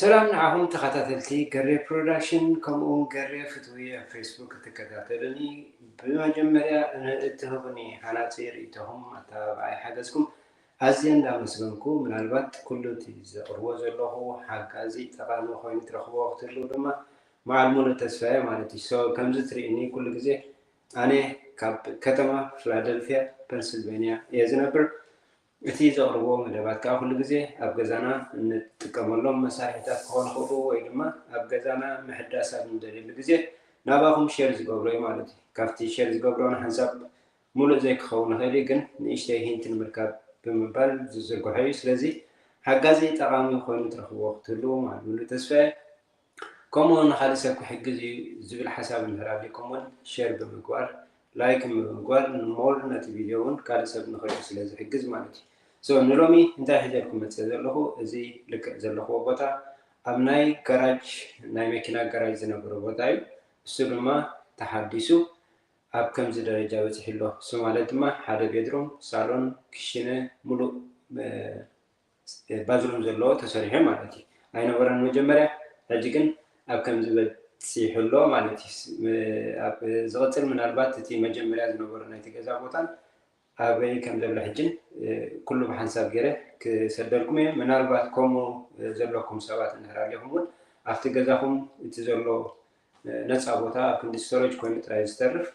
ሰላም ንዓኹም ተኸታተልቲ ገሬ ፕሮዳክሽን፣ ከምኡ እውን ገሬ ፍትዊ ኣብ ፌስቡክ እትከታተሉኒ። ብመጀመርያ ንእትህቡኒ ሃናጺ ርእይቶኹም፣ ኣተባብዓይ ሓገዝኩም ኣዝየ እንዳመስገንኩ፣ ምናልባት ኩሉ እቲ ዘቕርቦ ዘለኹ ሓጋዚ ጠቓሚ ኮይኑ ትረኽብዎ ክትህልዉ ድማ መዓል ሙሉእ ተስፋ እየ ማለት እዩ። So ከምዚ ትርእይኒ ኩሉ ግዜ ኣነ ካብ ከተማ ፊላደልፊያ ፐንስልቬንያ እየ ዝነብር። እቲ ዘቕርቦ መደባት ከኣ ኩሉ ግዜ ኣብ ገዛና እንጥቀመሎም መሳርሒታት ክኾኑ ይኽእሉ ወይ ድማ ኣብ ገዛና ምሕዳስ ኣብ እንደልየሉ ግዜ ናባኹም ሼር ዝገብሮ እዩ ማለት እዩ። ካብቲ ሼር ዝገብሮ ንሓንሳብ ሙሉእ ዘይክኸውን ይኽእል እዩ፣ ግን ንእሽተይ ሂንት ንምርካብ ብምባል ዝዝርግሖ እዩ። ስለዚ ሓጋዚ ጠቓሚ ኮይኑ ትረኽብዎ ክትህልዉ ማለት ሙሉእ ተስፋ እየ። ከምኡ እውን ንኻልእ ሰብ ክሕግዝ እዩ ዝብል ሓሳብ እንድሕር ኣሊኩም እውን ሼር ብምግባር ላይክ ብምግባር ንሞር ነቲ ቪድዮ እውን ካልእ ሰብ ንኽሪኦ ስለ ዝሕግዝ ማለት እዩ። So ንሎሚ እንታይ ሒዘልኩም መፅእ ዘለኹ፣ እዚ ልክዕ ዘለኽዎ ቦታ ኣብ ናይ ገራጅ ናይ መኪና ገራጅ ዝነበረ ቦታ እዩ። እሱ ድማ ተሓዲሱ ኣብ ከምዚ ደረጃ በፂሑ ኣሎ። እሱ ማለት ድማ ሓደ ቤድሩም፣ ሳሎን፣ ክሽነ፣ ሙሉእ ባዝሩም ዘለዎ ተሰሪሑ ማለት እዩ። ኣይነበረን መጀመርያ፣ ሕጂ ግን ኣብ ከምዚ በፂሑ ኣሎ ማለት እዩ። ኣብ ዝቕፅል ምናልባት እቲ መጀመርያ ዝነበረ ናይቲ ገዛ ቦታን ኣበይ ከም ዘሎ ሕጅን ኩሉ ብሓንሳብ ገይረ ክሰደልኩም እየ። ምናልባት ከምኡ ዘለኩም ሰባት እንድሕር ኣሊኹም እውን ኣብቲ ገዛኹም እቲ ዘሎ ነፃ ቦታ ኣብ ክንዲ ስቶሬጅ ኮይኑ ጥራይ ዝተርፍ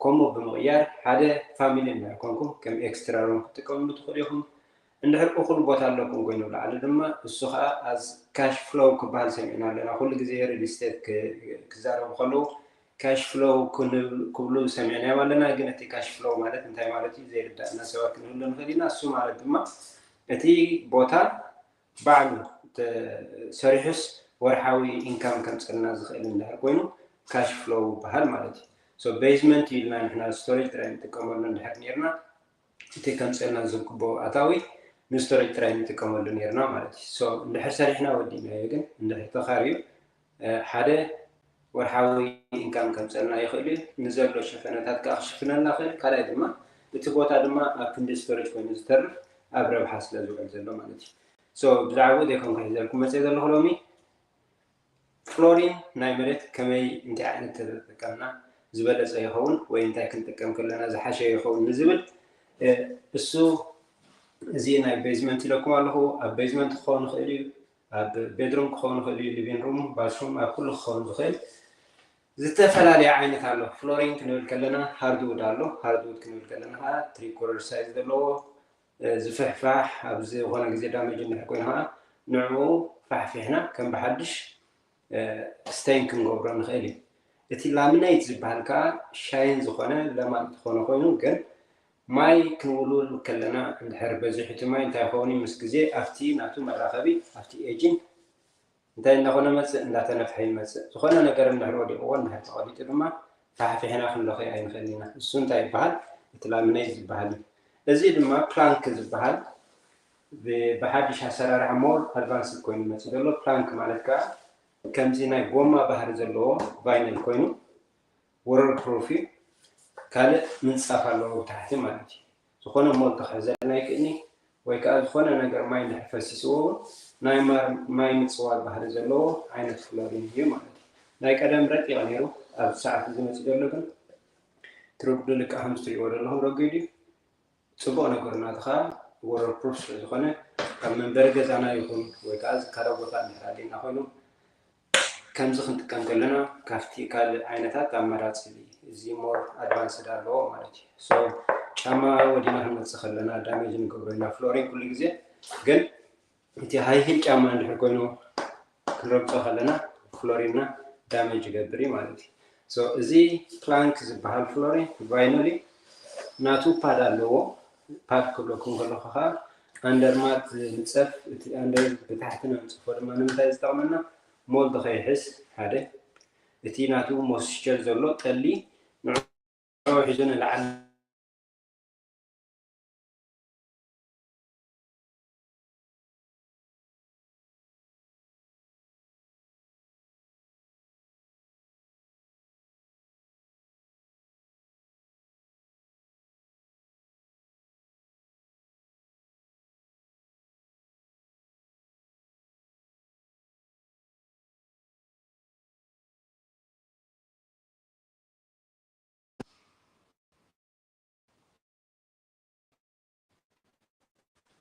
ከምኡ ብምቕያር ሓደ ፋሚሊ እንድሕር ኮንኩም ከም ኤክስትራ ሩም ክትጥቀምሉ ትኽእሉ ኢኹም። እንድሕር እኹል ቦታ ኣለኩም ኮይኑ ብላዕሊ ድማ እሱ ከዓ ኣዝ ካሽ ፍሎው ክበሃል ሰሚዕና ኣለና። ኩሉ ግዜ ሪል ስቴት ክዛረቡ ከለዉ ካሽ ፍሎው ክብሉ ሰሚዕናዮም ኣለና። ግን እቲ ካሽ ፍሎው ማለት እንታይ ማለት እዩ ዘይርዳእና ሰባት ክንህሉ ንኽእል ኢና። እሱ ማለት ድማ እቲ ቦታ ባዕሉ ሰሪሑስ ወርሓዊ ኢንካም ከምፀልና ዝኽእል እንድሕር ኮይኑ ካሽ ፍሎው ይበሃል ማለት እዩ። ቤዝመንት ኢልና ንሕና ስቶሬጅ ጥራይ ንጥቀመሉ እንድሕር ነርና እቲ ከምፀልና ዝግብኦ ኣታዊ ንስቶሬጅ ጥራይ ንጥቀመሉ ነርና ማለት እዩ። እንድሕር ሰሪሕና ወዲእናዮ ግን እንድሕር ተኻርዩ ሓደ ወርሓዊ ኢንካም ከምፀልና ይኽእል እዩ። ንዘሎ ሸፈነታት ከዓ ክሽፍነልና ይኽእል። ካልኣይ ድማ እቲ ቦታ ድማ ኣብ ክንዲ ስቶሬጅ ኮይኑ ዝተርፍ ኣብ ረብሓ ስለ ዝውዕል ዘሎ ማለት እዩ። ብዛዕባኡ ዘይኮንኩ ሒዘልኩም መፅእ ዘለኹ ሎሚ ፍሎሪን ናይ መሬት ከመይ እንታይ ዓይነት ተጠቀምና ዝበለፀ ይኸውን ወይ እንታይ ክንጥቀም ከለና ዝሓሸ ይኸውን ንዝብል እሱ እዚ ናይ ቤዝመንት ኢለኩም ኣለኹ። ኣብ ቤዝመንት ክኸውን ይኽእል እዩ፣ ኣብ ቤድሩም ክኸውን ይኽእል እዩ፣ ሊቪን ሩም፣ ባስሩም፣ ኣብ ኩሉ ክኸውን ዝኽእል ዝተፈላለየ ዓይነት ኣሎ። ፍሎሪን ክንብል ከለና ሃርድውድ ኣሎ። ሃርድውድ ክንብል ከለና ከዓ ትሪ ኮረር ሳይዝ ዘለዎ ዝፍሕፋሕ ኣብ ዝኾነ ግዜ ዳሜጅ እንድሕር ኮይኑ ከዓ ንዕኡ ፋሕፊሕና ከም ብሓድሽ ስቴን ክንገብሮ ንኽእል እዩ። እቲ ላሚነይት ዝበሃል ከዓ ሻይን ዝኾነ ለማን ዝኾነ ኮይኑ ግን ማይ ክንውልውል ከለና እንድሕር በዚሑ እቲ ማይ እንታይ ይኸውን ምስ ግዜ ኣብቲ ናቱ መራኸቢ ኣብቲ ኤጅን እንታይ እንዳኾነ መፅእ እንዳተነፍሐ ይመፅእ። ዝኾነ ነገር እንድሕር ወዲቕዎ እንድሕር ተቐሊጡ ድማ ፋሕፊሕና ክንለኽዮ ኣይንኽእል ኢና። እሱ እንታይ ይበሃል? እቲ ላሚነይት ዝበሃል እዩ። እዚ ድማ ፕላንክ ዝበሃል ብሓድሽ ኣሰራርሓ ሞር ኣድቫንስድ ኮይኑ መፅእ ዘሎ። ፕላንክ ማለት ከዓ ከምዚ ናይ ጎማ ባህሪ ዘለዎ ቫይነል ኮይኑ ወረር ፕሩፍ እዩ። ካልእ ምንፃፍ ኣለዎ ብታሕቲ ማለት እዩ። ዝኾነ ሞል ክሕዘልና ይክእልኒ ወይ ከዓ ዝኾነ ነገር ማይ እንድሕር ፈሲስዎ እውን ናይ ማይ ምፅዋር ባህሪ ዘለዎ ዓይነት ፍሎሪን እዩ ማለት እዩ። ናይ ቀደም ረቂቕ ነይሩ፣ ኣብዚ ሰዓት እዚ መፂኡ ዘሎ ግን ትርጉዱ ልቃ ከም ዝትሪእዎ ዘለኹም ረጒድ እዩ። ፅቡቕ ነገር ናቱ ከዓ ወረር ፕሩፍ ስለ ዝኾነ ካብ መንበሪ ገዛና ይኹን ወይ ከዓ ዝካረ ቦታ እንድሕር ኣድልየና ኮይኑ ከምዚ ክንጥቀም ከለና ካብቲ ካልእ ዓይነታት ኣማራፂ እዚ ሞር ኣድቫንስድ ኣለዎ ማለት እዩ። ጫማ ወዲና ክንመፅእ ከለና ዳሜጅ ንገብሮ ኢና ፍሎሪን ኩሉ ግዜ። ግን እቲ ሃይ ሂል ጫማ እንድሕር ኮይኑ ክንረግፆ ከለና ፍሎሪንና ዳሜጅ ይገብር እዩ ማለት እዩ። እዚ ፕላንክ ዝበሃል ፍሎሪን ቫይኖሊ ናቱ ፓድ ኣለዎ። ፓድ ክብለኩም ከለኹ ከዓ ኣንደርማት ንፀፍ እቲ ኣንደር ብታሕቲ ነንፅፎ ድማ ንምንታይ ዝጠቕመና ሞልድ ከይሕዝ ሓደ እቲ ናቱ ሞስቸር ዘሎ ጠሊ ንዕኡ ሒዙ ንላዕሊ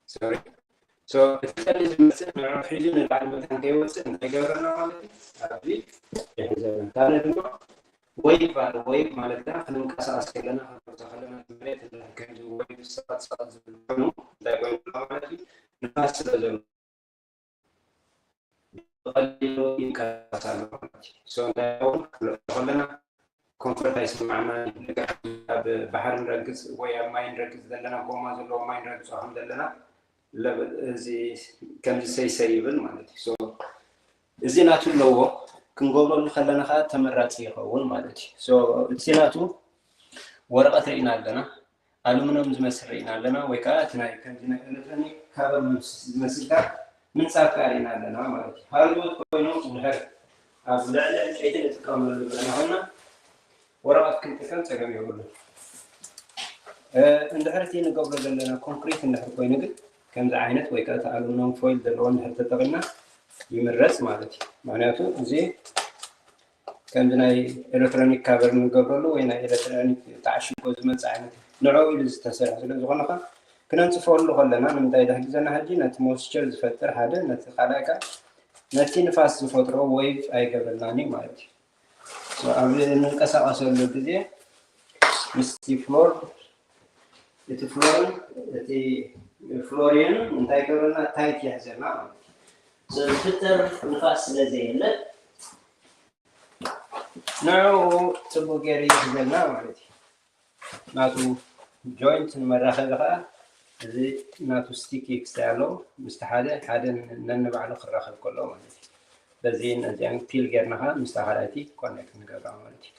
ሶሪ። So እቲ ጸሊ ዝመጽእ ንዑ ሒዙ ንላዕሊ መታን ከይወጽእ እንታይ ገብረና ማለት እዩ? ኣብዚ ይሕዘና። ካልእ ድማ ዌቭ ኣለ። ዌቭ ማለት ከኣ ክንንቀሳቐስ ከለና ክንወጽእ ከለና እቲ መሬት እንድሕር ከምዚ ዌቭ ሰቐጥ ሰቐጥ ዝብል ኮይኑ እንታይ ኮይኑ ኣሎ ማለት እዩ? ንፋስ ስለ ዘሎ ብቐሊሉ ይንቀሳቐስ ኣሎ ማለት እዩ። So እንታይ ይኸውን? ክንረግጾ ከለና ኮምፎርት ኣይስምዓና። ልክዕ ኣብ ባሕሪ ንረግጽ ወይ ኣብ ማይ ንረግጽ ዘለና፣ ጎማ ዘለዎ ማይ ንረግጾ ከም ዘለና ለብ-፣ እዚ ከምዚ ሰይሰይ ይብል ማለት እዩ። So እዚ ናቱ ኣለዎ፣ ክንገብረሉ ከለና ከዓ ተመራጺ ይኸውን ማለት እዩ። So እቲ ናቱ ወረቐት ርኢና ኣለና፣ ኣሉሚንየም ዝመስል ርኢና ኣለና፣ ወይ ከዓ እቲ ናይ ከምዚ ናይ ኤሌክትሮኒክ ካቨር ምስ-፣ ዝመስል ከዓ ምንጻፍ ከዓ ርኢና ኣለና ማለት እዩ። ሃርድውድ ኮይኑ እንድሕር ኣብ ልዕሊ ዕንጨይቲ ንጥቀመሉ ዘለና ኮይና ወረቐት ክንጥቀም ጸገም የብሉን። እ፣ እንድሕር እቲ ንገብሮ ዘለና ኮንክሪት እንድሕር ኮይኑ ግን ከምዚ ዓይነት ወይ ከዓ እቲ ኣሉሚንየም ፎይል ዘለዎ እንድሕር ተጠቒምና ይምረጽ ማለት እዩ። ምክንያቱ እዚ ከምዚ ናይ ኤሌክትሮኒክ ካቨር ንገብረሉ ወይ ናይ ኤሌክትሮኒክ ተዓሽጎ ዝመጽእ ዓይነት ንዕኡ ኢሉ ዝተሰርሐ ስለ ዝኾነ ከዓ ክነንጽፈሉ ከለና ንምንታይ ዝሕግዘና ሕጂ ነቲ ሞይስቸር ዝፈጥር ሓደ፣ ነቲ ካልኣይ ከዓ ነቲ ንፋስ ዝፈጥሮ ዌቭ ኣይገብረልናን እዩ ማለት እዩ። So ኣብ እንንቀሳቐሰሉ ግዜ ምስቲ ፍሎር፣ እቲ ፍሎርን እቲ ፍሎሪን እንታይ ይገብረና? ታይት ይሕዘና ማለት እዩ። So ዝፍጠር ንፋስ ስለ ዘየለ ንዕኡ ጽቡቕ ገይሩ ይሕዘና ማለት እዩ። ናቱ ጆይንት ንመራኸቢ ከዓ እዚ ናቱ ስቲኪ ክስታይ ኣለዎ። ምስቲ ሓደ ሓደ ነንባዕሉ ክራኸብ ከሎ ማለት እዩ። በዚ ነዚኣን ፒል ጌርና ከዓ ምስታ ካልኣይቲ ኮኔክት ንገብራ ማለት እዩ።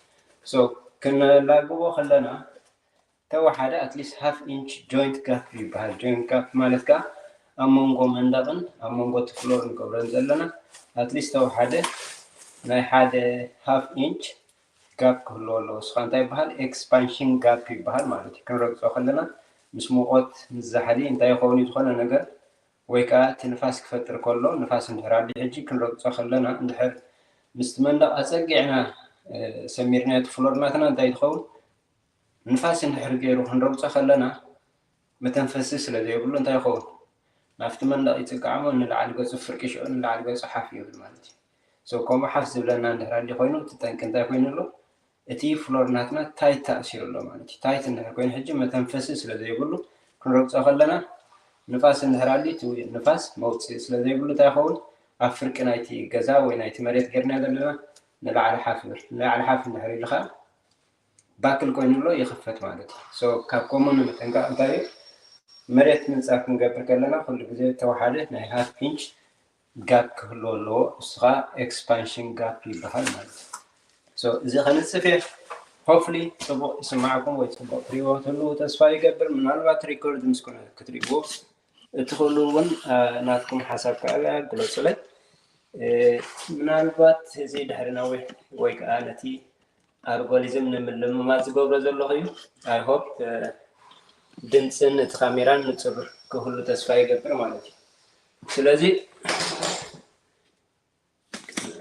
So ክነላግቦ ከለና ተወሓደ ኣትሊስት ሃፍ ኢንች ጆይንት ጋፕ ይበሃል። ጆይንት ጋፕ ማለት ከዓ ኣብ መንጎ መንደቕን ኣብ መንጎ እቲ ፍሎር ንገብረን ዘለና ኣትሊስት ተወሓደ ናይ ሓደ ሃፍ ኢንች ጋፕ ክህልዎ ኣለዎ። እሱ ከዓ እንታይ ይበሃል? ኤክስፓንሽን ጋፕ ይበሃል ማለት እዩ። ክንረግጾ ከለና ምስ ሙቐት ምስ ዛሕሊ እንታይ ይኸውን እዩ? ዝኾነ ነገር ወይ ከዓ እቲ ንፋስ ክፈጥር ከሎ ንፋስ እንድሕር ኣልዩ ሕጂ ክንረግጾ ከለና እንድሕር ምስቲ መንደቕ ኣጸጊዕና፣ እ፣ ሰሚርናዮ እቲ ፍሎር ናትና እንታይ ትኸውን? ንፋስ እንድሕር ገይሩ ክንረግጾ ከለና መተንፈሲ ስለ ዘይብሉ እንታይ ይኸውን? ናብቲ መንደቕ ይጽጋዕ እሞ ንላዕሊ ገጹ ፍርቂ ሽዑ ንላዕሊ ገጹ ሓፍ ይብል ማለት እዩ። So ከምኡ ሓፍ ዝብለና እንድሕር ኣልዩ ኮይኑ እቲ ጠንቂ እንታይ ኮይኑ ኣሎ? እቲ ፍሎር ናትና ታይት ተኣሲሩ ኣሎ ማለት እዩ። ታይት እንድሕር ኮይኑ ሕጂ መተንፈሲ ስለ ዘይብሉ ክንረግጾ ከለና ንፋስ እንድሕር ኣልዩ እቲ ንፋስ መውጽኢ ስለ ዘይብሉ እንታይ ይኸውን? ኣብ ፍርቂ ናይቲ ገዛ ወይ ናይቲ መሬት ጌርና ዘለና ንላዕሊ ሓፍ ይብል። ንላዕሊ ሓፍ እንድሕር ኢሉ ከዓ ባክል ኮይኑ ኣሎ ይኽፈት ማለት እዩ። So ካብ ከምኡ ንምጥንቃቕ እንታይ እዩ? መሬት ምንጻፍ ክንገብር ከለና ኩሉ ግዜ ተወሓደ ናይ ሃፍ ኢንች ጋፕ ክህልዎ ኣለዎ። እሱ ከዓ ኤክስፓንሽን ጋፕ ይበሃል ማለት እዩ። So እዚ ከንጽፍ እየ። ሆፕሊ ጽቡቕ ይስማዕኩም ወይ ጽቡቕ ትሪእዎ ትህልዉ ተስፋ ይገብር። ምናልባት ሪኮርድ ምስ ኮነ ክትሪእዎ እትኽእሉ እውን፣ እ፣ ናትኩም ሓሳብ ከዓ ግለጹለይ። እ፣ ምናልባት እዚ ድሕሪ ነዊሕ ወይ ከዓ ነቲ ኣልጎሪዝም ንምልምማድ ዝገብሮ ዘለኹ እዩ። I hope፣ እ፣ ድምፅን እቲ ካሜራን ንፁር ክህሉ ተስፋ ይገብር ማለት እዩ። ስለዚ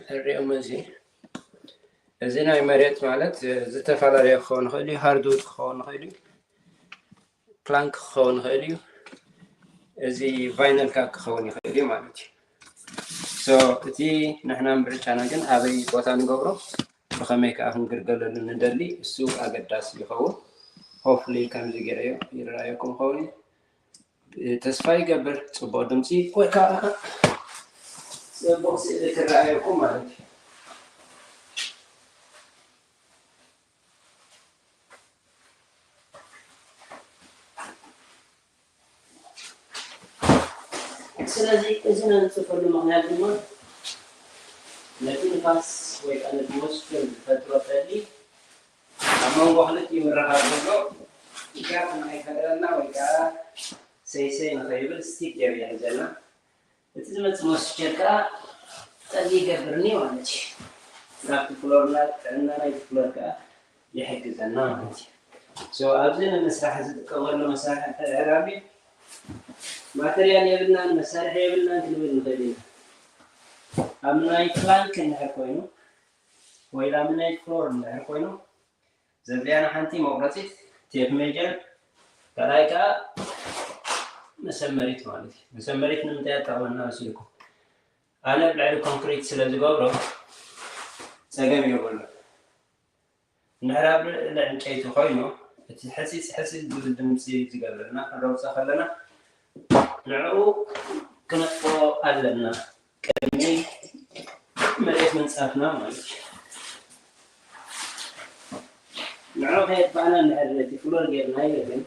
ሕሪኦም እዚ፣ እዚ ናይ መሬት ማለት፣ እ፣ ዝተፈላለየ ክኸውን ይኽእል እዩ፣ ሃርድውድ ክኸውን ይኽእል እዩ፣ ፕላንክ ክኸውን ይኽእል እዩ፣ እዚ ቫይነል ከዓ ክኸውን ይኽእል እዩ ማለት እዩ። So እቲ ንሕና ምርጫና ግን ኣበይ ቦታ ንገብሮ፣ ብኸመይ ከዓ ክንግልገለሉ ንደሊ እሱ ኣገዳሲ ይኸውን። ሆፕሊ ከምዚ ገይረዮ ይረኣየኩም ይኸውን እዩ። ተስፋ ይገብር ጽቡቕ ድምፂ ወይ ከዓ ጽቡቕ ስእሊ ክረኣየኩም ማለት እዩ። ስለዚ እዚ ነንጽፈሉ ምኽንያት ድማ ነቲ ንፋስ ወይ ከዓ ነቲ ሞይስቸር ዝፈጥሮ ጠሊ ኣብ መንጎ ክልቲኡ ምርኻብ ዘሎ ጋፕ ንኸይፈጥረልና ወይ ከዓ ሰይሰይ ንኸይብል ስቲክ ገይሩ ይሕዘና። እቲ ዝመጽእ ሞይስቸር ከዓ ጠሊ ይገብርኒ ማለት እዩ። ናብቲ ፍሎርና ጥዕና ናይቲ ፍሎር ከዓ ይሕግዘና ማለት እዩ። So ኣብዚ ንምስራሕ ዝጥቀመሉ መሳርሒ እንተ ድሕር ኣሎ ማተርያል የብልናን መሳርሒ የብልናን ክንብል ንኽእል ኢና። ኣብ ናይ ፕላንክ እንድሕር ኮይኑ ወይ ላሚኔት ፍሎር እንድሕር ኮይኑ ዘድልያና ሓንቲ መቑረፂት ቴፕ ሜጀር፣ ካልኣይ ከዓ መሰመሪት ማለት እዩ። መሰመሪት ንምንታይ ኣጠቕመና መሲልኩም? ኣነ ኣብ ልዕሊ ኮንክሪት ስለ ዝገብሮ ጸገም የብሉን። እንድሕር ኣብ ልዕሊ ዕንጨይቲ ኮይኑ እቲ ሕጺጽ ሕጺጽ ዝብል ድምጺ ዝገብረልና ክንረግጾ ከለና ንዕኡ ክነጥፍኦ ኣለና ቅድሚ መሬት ምንጻፍና ማለት እዩ። ንዕኡ ከየጥፋእና እንድሕር እቲ ፍሎር ጌርናዮ ግን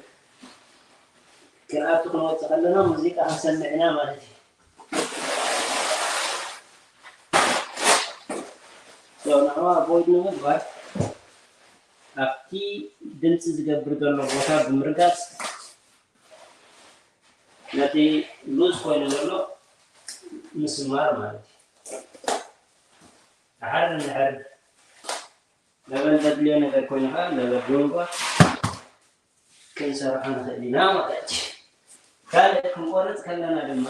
ክንኣቱ ክንወጽእ ከለና ሙዚቃ ክንሰምዕ ኢና ማለት እዩ። ንዕኡ ኣቮይድ ንምግባር ኣብቲ ድምፂ ዝገብር ዘሎ ቦታ ብምርጋፅ ነቲ ሉዝ ኮይኑ ዘሎ ምስማር ማለት እዩ። ድሓር እንድሕር ለበል ዘድልዮ ነገር ኮይኑ ከዓ ለበል ብምግባር ክንሰርሖ ንኽእል ኢና ማለት እዩ። ካልእ ክንቆርፅ ከለና ድማ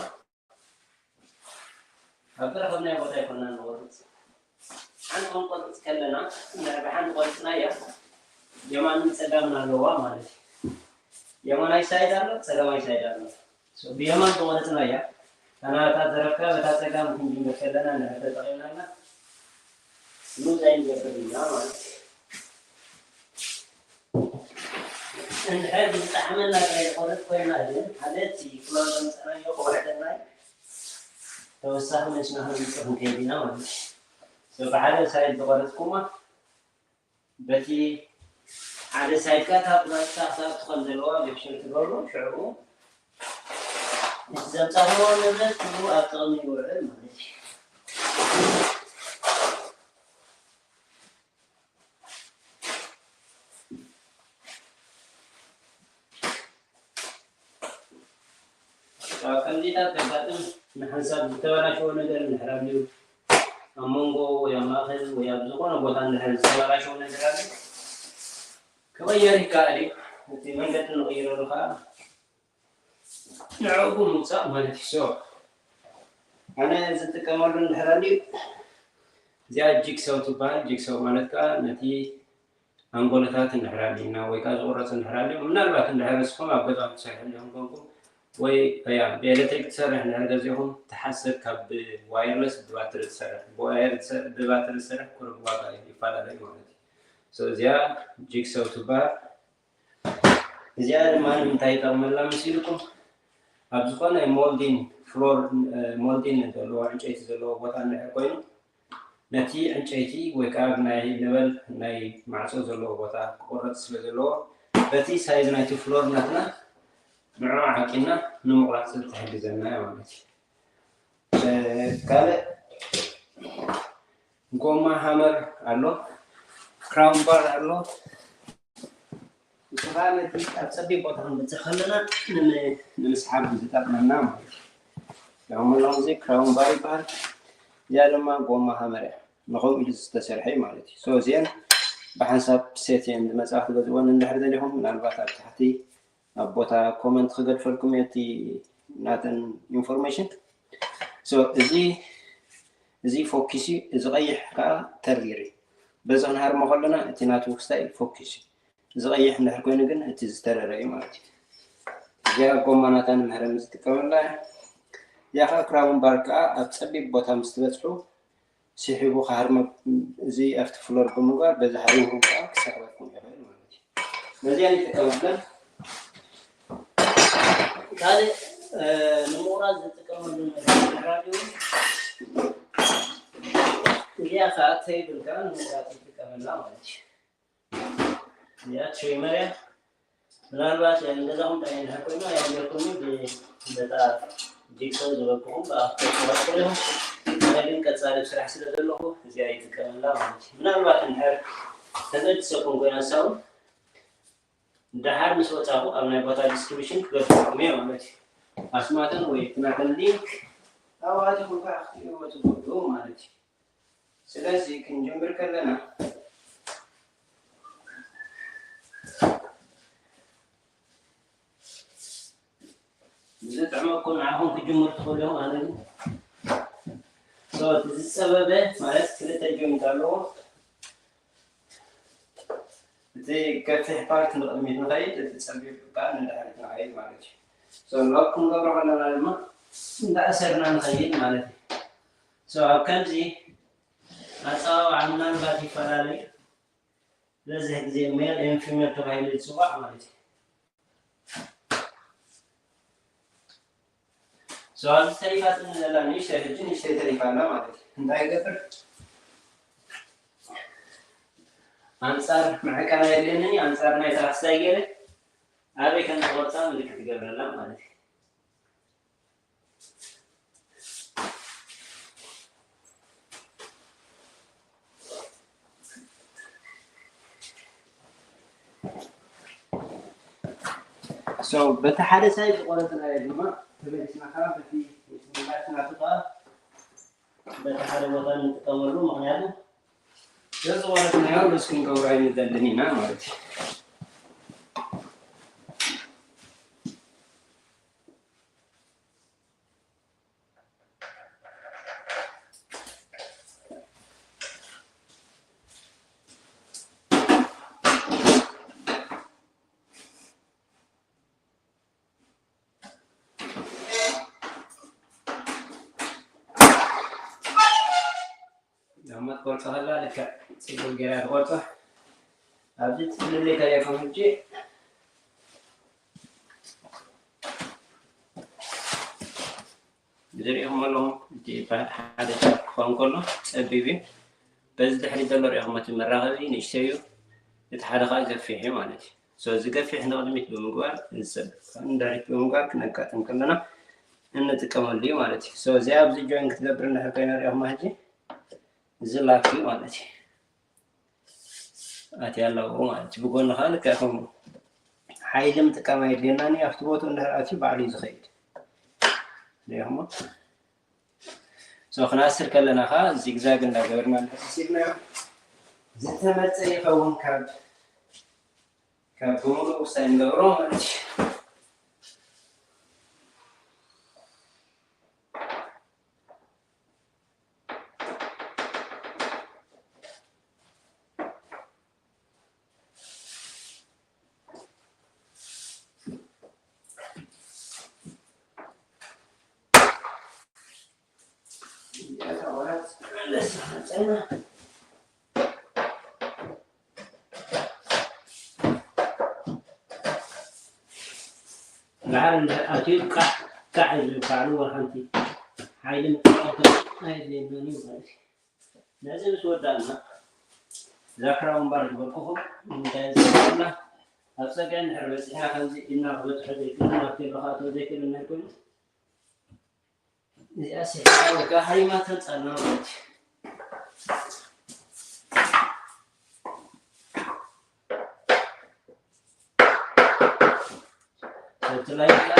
ኣብ ዝረኸብናዮ ቦታ ኣይኮንና ንቆርፅ። ሓንቲ ክንቆርፅ ከለና እንድሕር ብሓንቲ ቆሪፅናያ የማንን ፀጋምን ኣለዋ ማለት እዩ። የማናይ ሳይድ ኣሎ፣ ፀጋማይ ሳይድ ኣሎ። ብየማን ዝቆረፅናያ ታናታ ዘረፍካ በታ ፀጋም ክንጅምር ከለና እንድሕር ተጠቒምናላ ሉዝ ኣይንገብር ኢና ማለት እዩ። እንድሕር ብዝጠሓመና ጥራይ ዝቆረፅ ኮይና ግን ሓደ እቲ ክሎ ዘምፀናዮ ክውሕደና ተወሳኺ መሽና ክንምፅእ ክንከይድ ኢና ማለት እዩ። ብሓደ ሳይድ ዝቆረፅኩማ በቲ ሓደ ሳይድ ከኣ እታ ቁራጭ ክሳብ ትኾን ዘለዋ ሌክቸር ትገብሩ ሽዕኡ እቲ ዘምፃእዎ ንብረት ኩሉ ኣብ ጥቕሚ ይውዕል ማለት እዩ። ከምዚታት ዘጋጥም ንሓንሳብ ዝተበላሸወ ነገር እንድሕር ኣልዩ ኣብ መንጎ ወይ ኣብ ማእኸል ወይ ኣብ ዝኾነ ቦታ እንድሕር ዝተበላሸወ ነገር ኣለ ክቕየር ይከኣል እዩ። እቲ መንገዲ ንቕይረሉ ከዓ ንዕኡ ብምውፃእ ማለት እዩ። ኣነ ዝጥቀመሉ እንድሕር ኣልዩ እዚኣ ጂግሰው ትበሃል። ጂግሰው ማለት ከዓ ነቲ ኣንጎሎታት እንድሕር ኣልዩና ወይ ከዓ ዝቑረፅ እንድሕር ኣልዩ ምናልባት እንድሕር እስኹም ኣብ ገዛኹም ትሰርሑ እንዲኹም ኮንኩም ወይ ያ ብኤሌክትሪክ ትሰርሕ እንድሕር ገዚኹም ትሓስብ ካብ ብዋይርለስ ብባትሪ ትሰርሕ ብባትሪ ትሰርሕ ቁርብ ዋጋ ይፈላለዩ ማለት እዩ። እዚኣ ጂግሰው ትበሃል። እዚኣ ድማ ንምንታይ ይጠቕመላ መሲልኩም? ኣብ ዝኾነ ሞልዲን ፍሎር ሞልዲን ዘለዎ ዕንጨይቲ ዘለዎ ቦታ እንድሕር ኮይኑ ነቲ ዕንጨይቲ ወይ ከዓ ናይ ነበል ናይ ማዕፆ ዘለዎ ቦታ ክቆረፅ ስለ ዘለዎ በቲ ሳይዝ ናይቲ ፍሎር ናትና ንዑ ዓቂና ንምቑራፅ ትሕግዘና እያ ማለት እዩ። ካልእ ጎማ ሃመር ኣሎ፣ ክራውን ባር ኣሎ። እዚ ከዓ ነቲ ኣብ ፀቢብ ቦታ ክንበፅሕ ከለና ንምስሓብ ዝጠቕመና ማለት እዩ። ያው መላው እዚ ክራውን ባር ይበሃል። እዚኣ ድማ ጎማ ሃመር እያ፣ ንኸምኡ ኢሉ ዝተሰርሐ እዩ ማለት እዩ። እዚአን ብሓንሳብ ሴት እየን ዝመፅኣ ክትገዝእወን እንድሕር ደሊኹም ምናልባት ኣብ ታሕቲ ኣብ ቦታ ኮመንት ክገድፈልኩም እየ እቲ ናተን ኢንፎርሜሽን። እዚ እዚ ፎኪስ እዩ፣ እዚ ቀይሕ ከዓ ተሪር እዩ። በዚ ክንሃርሞ ከለና እቲ ናቱ ክስታይ ፎኪስ እዩ። እዚ ቀይሕ እንድሕር ኮይኑ ግን እቲ ዝተረረ እዩ ማለት እዩ። እዚኣ ጎማ ናታ ንመህረሚ ዝጥቀመላ እያ። እዚኣ ከዓ ክራውን ባር ከዓ ኣብ ፀቢብ ቦታ ምስ ትበፅሑ ስሒቡ ክሃርመ እዚ ኣብቲ ፍሎር ብምግባር በዚ ሃሪምኩም ከዓ ክሰሕበኩም ይኽእል ማለት እዩ። በዚኣ ንጥቀመለን። ካልእ ንምቑራፅ ዝጥቀመሉ ነገር ራድዮ እዚኣ ከዓ ተይብል ከዓ ንምቑራፅ ይጥቀመላ ማለት እዩ። እዚኣ ትሪመር እያ። ምናልባት ንገዛኹም ጥራይ እንድሕር ኮይና የብለኩምን በታ ጂግሶ ዝበልኩኹም ብኣፍተርትወርክልኹም ግን ቀፃሊ ስራሕ ስለ ዘለኹ እዚኣ ይጥቀመላ ማለት እዩ። ምናልባት እንድሕር ተገድሰኩም ኮይና ሳውን ደሓር ምስ ወፃኹ ኣብ ናይ ቦታ ዲስክሪፕሽን ክገብረኩም እየ ማለት እዩ። ኣስማተን ወይ ትናተን ሊንክ ኣብኣትኹም ከዓ ክትሪእዎ ትኽእሉ ማለት እዩ። ስለዚ ክንጅምር ከለና ዝጥዕመኩም ንዓኹም ክጅምሩ ትኽእሉ እዮም። ኣነ ግን እቲ ዝፀበበ ማለት ክልተ ጆይንት ኣለዎ። እቲ ከፊሕ ፓርት ንቕድሚት ንኸይድ፣ እቲ ፀቢብ ከዓ ንድሕሪት ንኸይድ ማለት እዩ። So ሎክ ክንገብሮ ከለና ድማ እንዳእሰርና ንኸይድ ማለት እዩ። So ኣብ ከምዚ ኣጸዋውዓ ምናልባት ይፈላለ እዩ። ዝበዝሕ ግዜ ሜል ኤን ፊሜል ተባሂሉ ዝጽዋዕ ማለት እዩ። So ኣብዚ ተሪፋትኒ ዘላ ንእሽተይ ሕጂ ንእሽተይ ተሪፋ ኣላ ማለት እዩ። እንታይ ይገብር? ኣንጻር መዕቀና የድልየኒ፣ ኣንጻር ናይ ትራክስታይ ገለ ኣበይ ከም ዝቆርጻ ምልክት ይገብረላ ማለት እዩ። So በቲ ሓደ ሳይድ ዝቆረጽናዮ ድማ ተመሊስና ከዓ በቲ ምምላስ ናቱ ከዓ በቲ ሓደ ቦታ ንጥቀመሉ። ምክንያቱ እዚ ዝቆረጽናዮ ሉዝ ክንገብሮ ኣይንደልን ኢና ማለት እዩ። ዳማ ትቆርጾ ከላ ልክዕ ጽቡቅ ጌራ ትቆርጾ። ኣብዚ ጽልል ተሪፎም ሕጂ ዝሪኢኹም ኣለኹም። እቲ በዓል ሓደ ጫፍ ክኸውን ከሎ ጸቢብ እዩ። በዚ ድሕሪ ዘሎ ሪኢኹም እቲ መራኸቢ ንእሽተይ እዩ። እቲ ሓደ ከዓ ገፊሕ እዩ ማለት እዩ። So እዚ ገፊሕ ንቕድሚት ብምግባር፣ እዚ ጸቢብ ከዓ ንድሕሪት ብምግባር ክነጋጥም ከለና እንጥቀመሉ እዩ ማለት እዩ። So እዚኣ ኣብዚ ጆይን ክትገብር እንድሕር ኮይና ሪኢኹማ ሕጂ እዚ ላክ እዩ ማለት እዩ። ኣትያ ኣለዎ ማለት እዩ። ብጎኒ ከዓ ልክዕ ከምኡ ሓይሊ ምጥቃም ኣየድልየናን እዩ። ኣብቲ ቦትኡ እንድሕር ኣትዩ ባዕሉ እዩ ዝኸይድ። ሪኢኹሞ? So ክነኣስር ከለና ከዓ ዚግዛግ እንዳገበርና እንድሕር ኣሲርናዮ ዝተመርጸ ይኸውን። ካብ ካብ ብምሉእ ውሳኔ ንገብሮ ማለት እዩ። ላዕሊ እንድሕር ኣትዩ ቃዕ ቃዕ እዩ ዝብል፣ ባዕሉ ወላ ሓንቲ ሓይሊ ምጥቃም ኣየድልየናን እዩ ማለት እዩ። ነዚ ምስ ወዳእና፣ ዛክራ ወንባር ዝበልኩኹም ንምንታይ ዘርግሐና፣ ኣብ ጸግዒ እንድሕር በጺሕና ከምዚ ኢልና ክበጽሖ ዘይክእል፣ ናብ ቴሎ ክኣትዎ ዘይክእል እንድሕር ኮይኑ፣ እዚኣ ስሒባ ወይ ከዓ ሃሪማ ተምጻልና ማለት እዩ። ሰቲ ላይን ከዓ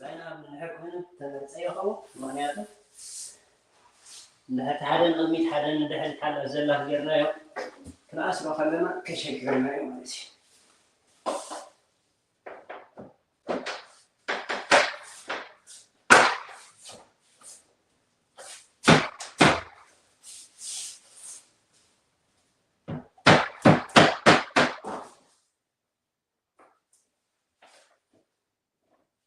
ላይን ኣብ እንድሕር ኮይኑ ተመርጸ ይኸውን። ምኽንያቱ እንድሕር እቲ ሓደ ንቕድሚት ሓደ ንድሕሪት ሓላፍ ዘላ ጌርናዮ፣ ክንኣስሮ ከለና ከሸግረና እዩ ማለት እዩ።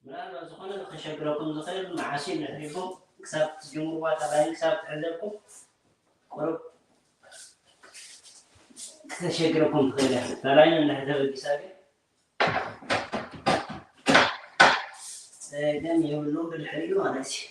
ምናልባት ዝኾነ ከሸግረኩም ዝኽእል መዓስ እዩ ንሕሪኩም ክሳብ ትጅምርዋ እታ ላይን ክሳብ ትሕዘልኩም ቁሩብ ክተሸግረኩም ትኽእል እያ። እታ ላይን እንድሕር ተበጊሳ ግን ጸገም የብሉን ብድሕሪኡ ማለት እዩ።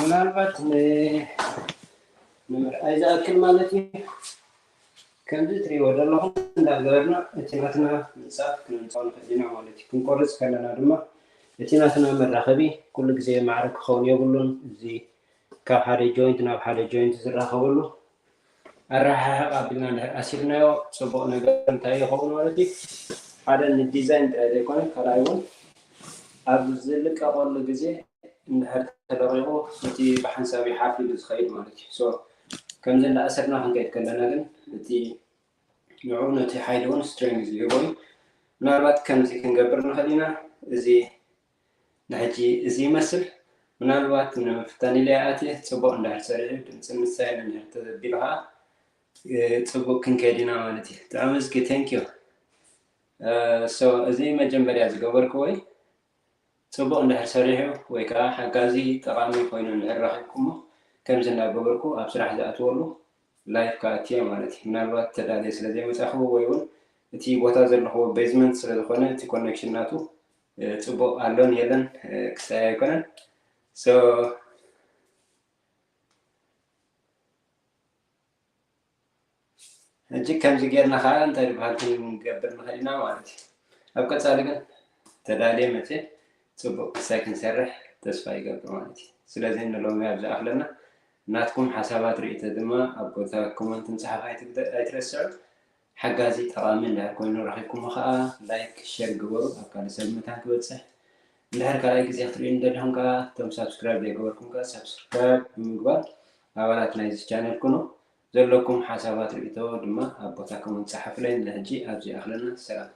ምናልባት ንምርኣይ ዝኣክል ማለት እዩ። ከምዚ ትሪእዎ ዘለኹም እንዳገበርና እቲ ናትና ምንፃፍ ክነምፃው ንኽእል ኢና ማለት እዩ። ክንቆርፅ ከለና ድማ እቲ ናትና መራኸቢ ኩሉ ግዜ ማዕረ ክኸውን የብሉን። እዚ ካብ ሓደ ጆይንት ናብ ሓደ ጆይንት ዝራኸበሉ ኣረሓሕቕ ኣቢልና እንድሕር ኣሲርናዮ ፅቡቕ ነገር እንታይ ይኸውን ማለት እዩ? ሓደ ንዲዛይን ጥራይ ዘይኮነ ካልኣይ እውን ኣብ ዝልቀቐሉ ግዜ እንድሕር ተለቒቑ እቲ ብሓንሳብ ሓፍ ኢሉ ዝኸይድ ማለት እዩ። So ከምዚ እንዳኣሰርና ክንከይድ ከለና ግን እቲ ንዑ ነቲ ሓይሊ እውን ስትሬንግዝ ይህቦ እዩ። ምናልባት ከምዚ ክንገብር ንኽእል ኢና። እዚ ንሕጂ እዚ ይመስል። ምናልባት ንምፍታን ኢለ ኣትየ ፅቡቕ እንድሕር ሰሪሑ ድምፂ ምሳይ እንድሕር ተዘቢሉ ከዓ ፅቡቕ ክንከይድ ኢና ማለት እዩ። ጥዑም እዝጊ thank you። So እዚ መጀመርያ ዝገበርክዎ እዩ። ፅቡቕ እንድሕር ሰሪሑ ወይ ከዓ ሓጋዚ ጠቓሚ ኮይኑ እንድሕር ረኺብኩሞ ከምዚ እናገበርኩ ኣብ ስራሕ ዝኣትወሉ ላይፍ ክኣትየ ማለት እዩ። ምናልባት ተዳልየ ስለ ዘይመፃኹ ወይ እውን እቲ ቦታ ዘለኹዎ ቤዝመንት ስለ ዝኾነ እቲ ኮኔክሽን ናቱ ፅቡቕ ኣሎን የለን ክሳይ ኣይኮነን። So ሕጂ ከምዚ ጌርና ከዓ እንታይ ዝበሃል ክንገብር ንኽእል ኢና ማለት እዩ። ኣብ ቀፃሊ ግን ተዳልየ መፅየ ፅቡቕ ክሳይ ክንሰርሕ ተስፋ ይገብር ማለት እዩ። ስለዚ ንሎሚ ኣብ ዝኣኽለና ናትኩም ሓሳባት ርእይቶ ድማ ኣብ ቦታ ኮመንት ምፅሓፍ ኣይትግደ- ኣይትረስዑ። ሓጋዚ ጠቓሚ እንድሕር ኮይኑ ረኺብኩሞ ከዓ ላይክ ሸር ግበሩ ኣብ ካልእ ሰብ መታን ክበፅሕ። እንድሕር ካልኣይ ግዜ ክትርእዩ እንደለኹም ከዓ እቶም ሳብስክራይብ ዘይገበርኩም ከዓ ሳብስክራይብ ብምግባር ኣባላት ናይዚ ቻነል ኩኑ። ዘለኩም ሓሳባት ርእይቶ ድማ ኣብ ቦታ ኮመንት ፀሓፉለይ። ንሕጂ ኣብዚ ኣኽለና ሰላም።